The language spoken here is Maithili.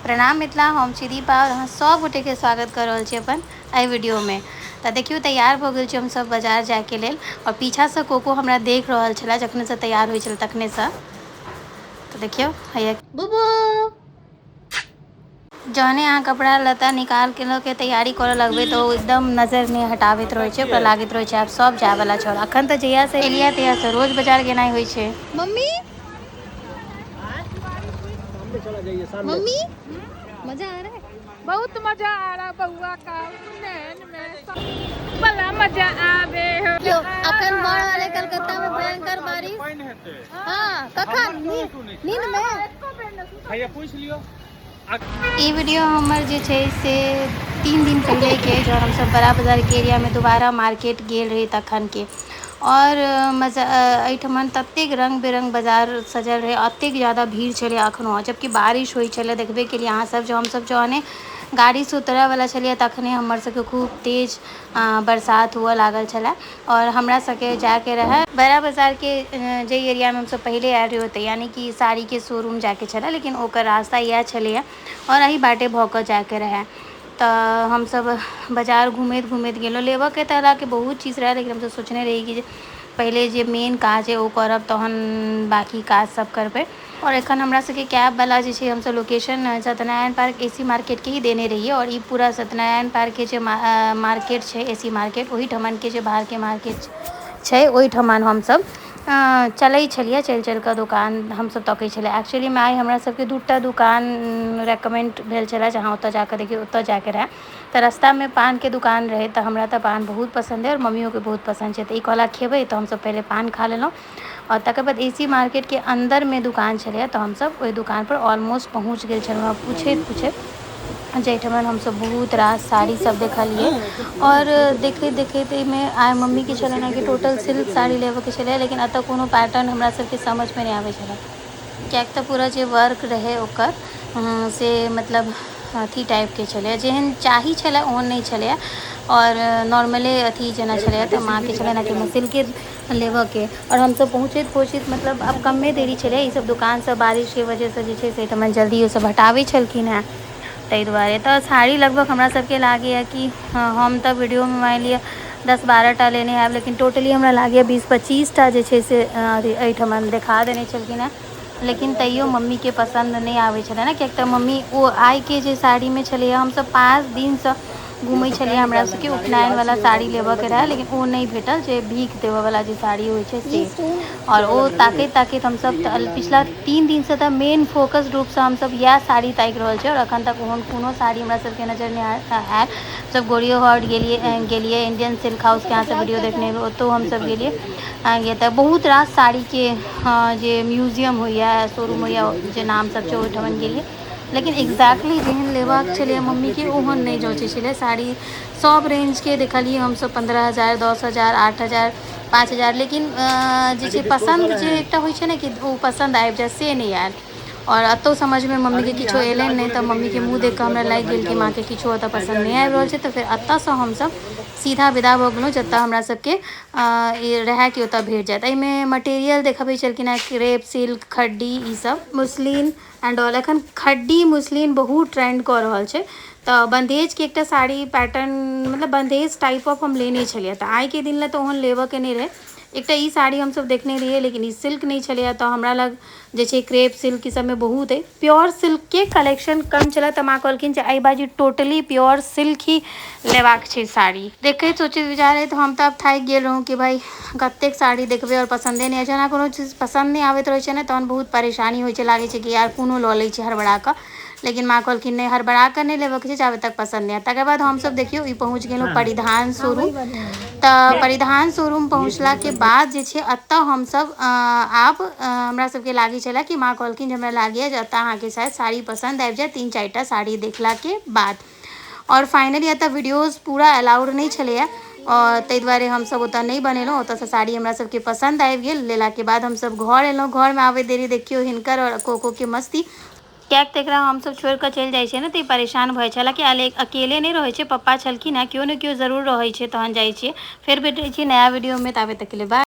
प्रणाम मिथिला, हम छी दीपा और अहाँ सब गोटेके स्वागत कर रहल छी अपन एहि वीडियोमे। तऽ देखियौ, तैयार भऽ गेल छी हमसब बाजार जायके लेल और पीछासँ कोको हमरा देख रहल छलै जखनेसँ तैयार होइ छलै तखनेसँ। तऽ देखियौ, हैया बुबू। जहने अहाँ कपड़ा लत्ता निकाल के लऽ के तैयारी करऽ लगबै तऽ ओ एकदम नजर नहि हटाबैत रहै छै। ओकरा लागैत रहै छै आब सब जायवला छै। और अखन तऽ जहियासँ एलियै तहियासँ रोज बाजार गेनाइ होइ छै। मम्मी, मम्मी, मजा आ रहा है? बहुत मजा आ रहा बउआ का उपनयन में, बड़ा मजा आवे हो। यौ, अखन भऽ रहल है कलकत्ता में भयंकर बारिश। हाँ, कखन नींद में? हैया पूछि लियौ। ई वीडियो हमर जे छै से 3 दिन पहिलेके, जहन हमसब बड़ा बाजारके एरियामे दोबारा मार्केट गेल रही तखनके। और मजा एहिठमन ततेक रङ्ग बिरङ्ग बाजार सजल रहै, अतेक ज्यादा भीड़ छलै अखनो, जबकि बारिश होइ छलै। देखबे केलियै अहाँ सब, जे हमसब जहने गाड़ीसँ उतरऽवला छलियै तखने हमर सबके खूब तेज बरसात हुअ लागल छलै। और हमरा सबके जायके रहै बड़ा बाजारके जाहि एरियामे हमसब पहिले आयल रही ओतऽ, यानी कि साड़ीके शोरूम जायके छलै, लेकिन ओकर रास्ता इएह छलैए और एही बाटे भऽ कऽ जायके रहै। तऽ हमसब बाजार घूमैत घूमैत गेलहुँ। लेबऽके तऽ हालाँकि बहुत चीज रहै, लेकिन हमसब सोचने रही कि जे पहिले जे मेन काज अइ ओ करब, तहन बाँकी काज सब करबै। और एखन हमरा सबके कैबवला जे छै, हमसब लोकेशन सत्यनारायण पार्क ए सी मार्केटके ही देने रहियै और ई पूरा सत्यनारायण पार्कके जे मार्केट छै, ए सी मार्केट, ओहिठमनके जे बाहरके मार्केट छै, ओहिठमन हमसब चलै छलियै। चलि चलि कऽ दोकान हमसब तकै छलियै। एक्चुअलीमे आइ हमरा सबके 2टा दोकान रेकमेंड भेल छलै जे अहाँ ओतऽ जाकऽ देखियौ, ओतऽ जाके रहै। तऽ रास्तामे पानके दोकान रहै, तऽ हमरा तऽ पान बहुत पसन्द अइ और मम्मियोके बहुत पसन्द छै, तऽ ई कहलक खेबै, तऽ हमसब पहिले पान खा लेलहुँ और तकर बाद ए सी मार्केटके अन्दरमे दोकान छलैए, तऽ हमसब ओहि दोकानपर ऑलमोस्ट पहुँच गेल छलहुँ पूछैत पूछैत, जाहिठमन हमसब बहुत रास साड़ी सब देखलियै। और देखैत देखैत एहिमे आइ मम्मीके छलनि हँ कि टोटल सिल्क साड़ी लेबऽके छलै, लेकिन एतऽ कोनो पैटर्न हमरा सबके समझमे नहि आबै छलै, किएक तऽ पूरा जे वर्क रहै ओकर से मतलब अथी टाइपके छलै, जेहन चाही छलै ओहन नहि छलैए और नॉर्मले अथी जेना छलैए। तऽ माँके छलनि कि सिल्के लेबऽके। और हमसब पहुँचैत पहुँचैत मतलब आब कमे देरी छलै। ईसब दोकानसब बारिशके वजहसँ जे छै से एहिठमन जल्दी ओसब हटाबै छलखिन हेँ, ताहि दुआरे। तऽ साड़ी लगभग हमरा सबके लागैए कि हम तऽ वीडियोमे मानि लिअ 10-12 टा लेने आयब, लेकिन टोटली हमरा लागैए 20-25 टा जे छै से एहिठमन देखा देने छलखिन हेँ। लेकिन तैयो मम्मीके पसन्द नहि आबै छलै ने, किएक तऽ मम्मी ओ आइके जे साड़ीमे छलैए, हमसब 5 दिनसँ घूमै छलियै, हमरा सबके उपनयनवला साड़ी लेबऽके रहै, लेकिन ओ नहि भेटल, जे भीख देबऽवला जे साड़ी होइ छै से। और ओ ताकैत ताकैत हमसब पिछला 3 दिनसँ तऽ मेन फोकस रूपसँ हमसब इएह साड़ी ताकि रहल छी और अखन तक ओहन कोनो साड़ी हमरा सबके नजर नहि आयल। हमसब गोरियोघाट गेलियै, इंडियन सिल्क हाउसके अहाँ सब वीडियो देखने हेबै, ओतहु हमसब गेलियै। तऽ बहुत रास साड़ीके जे म्यूजियम होइए, शोरूम होइए, जे नाम सब छै, ओहिठमन गेलियै, लेकिन एक्जैक्टली जेहन लेबाक छलैए मम्मीके ओहन नहि जँचै छलै साड़ी। सब रेंजके देखलियै हमसब, 15,000, 10,000, 8,000, 5,000, लेकिन जे छै पसन्द, जे एकटा होइ छै ने कि ओ पसन्द आबि जाय, से नहि आयल। और एतौ समझमे मम्मीके किछो एलनि नहि, तऽ मम्मीके मुँह देखि कऽ हमरा लागि गेल कि माँके किछो ओतऽ पसन्द नहि आबि रहल छै। तऽ फेर एतऽसँ हमसब सीधा विदा भऽ गेलहुँ जतऽ हमरा सबके रहै कि ओतऽ भेट जायत। एहिमे मटेरियल देखबै छलखिन हेँ, क्रेप सिल्क, खड्डी, ईसब, मुस्लिन एंड ऑल। एखन खड्डी मुस्लिन बहुत ट्रेंड कऽ रहल छै। तऽ बन्धेजके एकटा साड़ी पैटर्न, मतलब बन्धेज टाइप ऑफ हम लेने छलियै, तऽ आइके दिन लए तऽ ओहन लेबऽके नहि रहै। एकटा ई साड़ी हमसब देखने रहियै, लेकिन ई सिल्क नहि छलैए, तऽ हमरा लग जे छै क्रेप सिल्क ई सबमे बहुत अइ, प्योर सिल्कके कलेक्शन कम छलै। तऽ माँ कहलखिन जे एहि बाजी टोटली प्योर सिल्क ही लेबाक छै साड़ी। देखैत सोचैत विचारैत हम तऽ आब थाकि गेल रहौँ कि भाइ कतेक साड़ी देखबै आओर पसन्दे नहि होइ छै। जेना कोनो चीज पसन्द नहि आबैत रहै छै ने, तहन बहुत परेशानी होइ छै, लागै छै कि यार कोनो लऽ लै छी हड़बड़ा कऽ। लेकिन माँ कहलखिन नहि, हड़बड़ा कऽ नहि लेबऽके छै जाबे तक पसन्द नहि आयत। तकर बाद हमसब देखियौ ई पहुँच गेलहुँ परिधान शोरूम। तऽ परिधान शोरूम पहुँचलाके बाद जे छै एतऽ हमसब आब हमरा सबके लागै छलै कि माँ कहलखिन जे हमरा लागैए जे एतऽ अहाँके शायद साड़ी पसन्द आबि जायत 3-4टा साड़ी देखलाके बाद। और फाइनली एतऽ वीडियोज पूरा अलाउड नहि छलैए और ताहि दुआरे हमसब ओतऽ नहि बनेलहुँ। ओतऽसँ साड़ी हमरा सबके पसन्द आबि गेल। लेलाके बाद हमसब घर एलहुँ। घरमे आबैत देरी देखियौ हिनकर और कोकोके मस्ती, किएक तऽ एकरा हमसब छोड़िकऽ चलि जाइ छियै ने तऽ ई परेशान भऽ जाइ छै। हालाँकि अकेले नहि रहै छै, पप्पा छलखिन हेँ, केओ ने केओ जरूर रहै छै, तहन जाइ छियै। फेर भेटै छी नया वीडियोमे, ताबे तक के लिए बाय।